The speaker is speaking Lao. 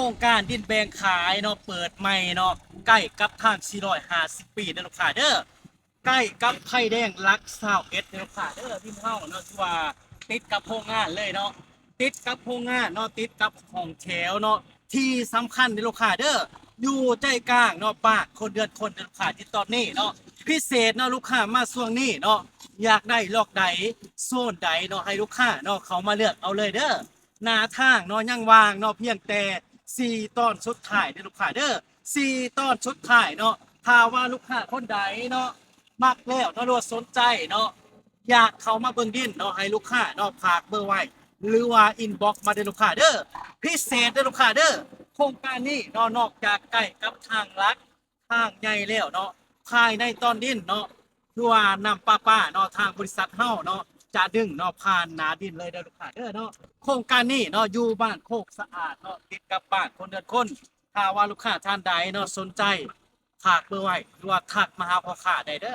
ງການດິນແບ່ງຂາຍເນາະ ເປີດໃໝ່ເນາະ ໃກ້ກັບທາງສີ່ຮ້ອຍຫ້າສິບປີເດີລູກຄ້າເດີ ໃກ້ກັບໄຟແດງຫຼັກຊາວເອັດເດີລູກຄ້າເດີ ດິນເຮົາເນາະ ຖືວ່າຕິດກັບໂຮງງານເລີຍເນາະ ຕິດກັບໂຮງງານເນາະ ຕິດກັບຫ້ອງແຖວເນາະ ທີ່ສຳຄັນເດີລູກຄ້າເດີ ຢູ່ໃຈກາງເນາະ ບ້ານຄົນເຮືອນຄົນເດີລູກຄ້າ ທີ່ຕອນນີ້ເນາະ ພິເສດເນາະ ລູກຄ້າມາຊ່ວງນີ້ເນາະ ຢາກໄດ້ລັອກໃດ ໂຊນໃດເນາະ ໃຫ້ລູກຄ້າເນາະ ເຂົ້າມາເລືອກເອົາເລີຍເດີ. ໜ້າທາງເນາະ ຍັງວ່າງເນາະ ພຽງແຕ່ສີ່ຕອນສຸດທ້າຍເດີລູກຄ້າເດີ ສີ່ຕອນສຸດທ້າຍເນາະ. ຖ້າວ່າລູກຄ້າຄົນໃດເນາະ ມັກແລ້ວເນາະ ຫຼືວ່າສົນໃຈເນາະ ຢາກເຂົ້າມາເບິ່ງດິນເນາະ ໃຫ້ລູກຄ້າເນາະ ຝາກເບີໄວ້ ຫຼືວ່າອິນບັອກມາເດີລູກຄ້າເດີ. ພິເສດເດີລູກຄ້າເດີ ໂຄງການນີ້ເນາະ ນອກຈາກໃກ້ກັບທາງຫຼັກ ທາງໃຫຍ່ແລ້ວເນາະ ພາຍໃນຕອນດິນເນາະ ຄືວ່ານ້ຳປະປາເນາະ ທາງບໍລິສັດເຮົາເນາະ ຈະດຶງເນາະ ຜ່ານໜ້າດິນເລີຍເດີລູກຄ້າເດີເນາະ. ໂຄງການນີ້ເນາະ ຢູ່ບ້ານໂຄກສະອາດເນາະ ຕິດກັບບ້ານຄົນເຮືອນຄົນ. ຖ້າວ່າລູກຄ້າທ່ານໃດເນາະ ສົນໃຈ ຝາກເບີໄວ້ ຫຼືວ່າທັກມາຫາພໍ່ຄ້າໄດ້ເດີ.